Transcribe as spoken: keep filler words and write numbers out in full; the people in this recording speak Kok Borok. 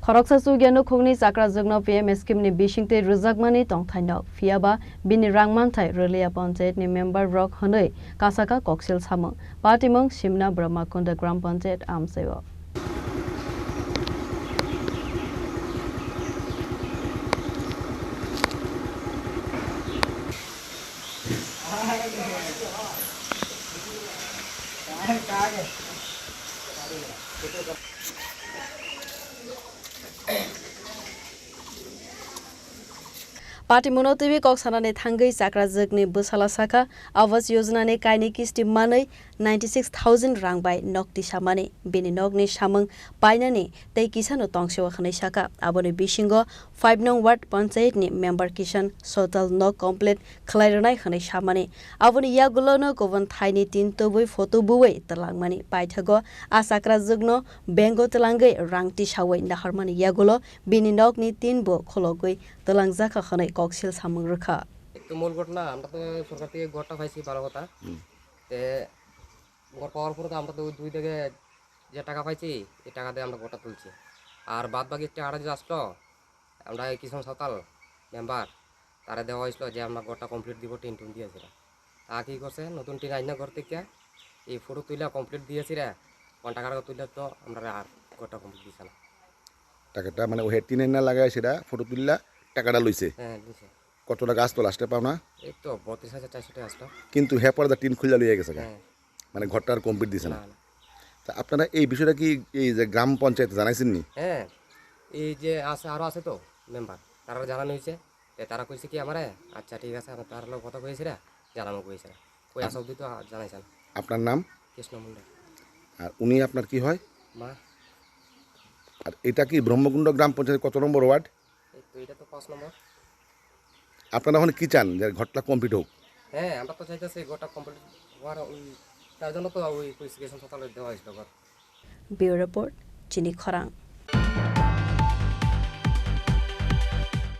Khoroksa chukya nukhungni chakrajwkno P M scheme ni bisingtwi rwjakmani tongthai nok, phiyaba bini rang manthai rwliya panchayat ni member rok hwnwi kasaka koksil samung. Patimung Simna Brahmakunda Gram Panchayat amchaio. Patimungno twiwi kok sanani thangwi chakrajwkni bwsala sakha, Awas Yojana ni kainwi kisti manwi ninety six thousand rang bai nok tisamani, bini nokni samung painani tei kisano tongsio hwnwi sakha. Aboni bisingo five nong ward panchayat ni member kisan sotal nok complete khlai rwnai hwnwi samani. Aboni yagulono kubun thaini tin tubui photo buwi twlangmani paithago a chakrajwkno bank o twlangwi rang tisawi naharmani yagulo bini nokni tin bo khologwi twlangjakha hwnwi koksil samung rwkha. একটু মূল ঘটনা, আমরা তো সরকার থেকে ঘরটা পাইছি, ভালো কথা। হুম। তে ঘর পাওয়ার পরে তো আমরা তো ওই দুই দিকে যে টাকা পাইছি, এই টাকা দিয়ে আমরা ঘরটা তুলছি। আর বাদ বাকি টাকাটা যে আসলো, আমরা এই কিষাণ সাঁওতাল মেম্বার, তারা দেওয়া হয়েছিল যে আমরা ঘরটা কমপ্লিট দিব, টিন টুন দিয়েছিল। তা কি করছে, নতুন টিন আইনা ঘর থেকে এই ফটো তুইলা কমপ্লিট দিয়েছিল, কোন টাকাটা তুইলা তো আমরা আর ঘরটা কমপ্লিট দিছে না। টাকাটা মানে ওহে টিন আইনা লাগাইছিল, ফটো তুললা, টাকাটা লইছে। হ্যাঁ, দিছে। কত টাকা আসতো লাস্টে পাওনা? এই তো বত্রিশ হাজার চারশো টাকা আসলো। কিন্তু হে পরে তো টিন খুললা লইয়া গেছে গা। হ্যাঁ। মানে ঘরটা আর কমপ্লিট দিছে না। না, না। তা আপনারা এই বিষয়টা কি এই যে গ্রাম পঞ্চায়েত জানাইছেন নি? হ্যাঁ, এই যে আছে, আরো আছে তো মেম্বার, তারা জানানো হয়েছে। তে তারা কইছে কি আমারে, "আচ্ছা, ঠিক আছে, আমি তার লগে কথা কইছি রে, জানাবো কইছে রে।" কই আপ- আসা অবধি তো আ-, জানাইছে না। আপনার নাম? কৃষ্ণ মণ্ডল। আর উনি আপনার কি হয়? মা। আর এটা কি ব্রহ্মকুণ্ড গ্রাম পঞ্চায়েত কত নম্বর ওয়ার্ড? এই তো, এটা তো পাঁচ নম্বর। আপনারা ওখানে কি চান যে ঘরটা কমপ্লিট হোক? হ্যাঁ, আমরা তো চাইতেছি ঘরটা কমপ্লিট হওয়ার, ওই, তার জন্য তো ওই পুলিশ স্টেশন সকালে দেওয়া হয়েছিল ঘর। Bureau Report, Chini Khorang.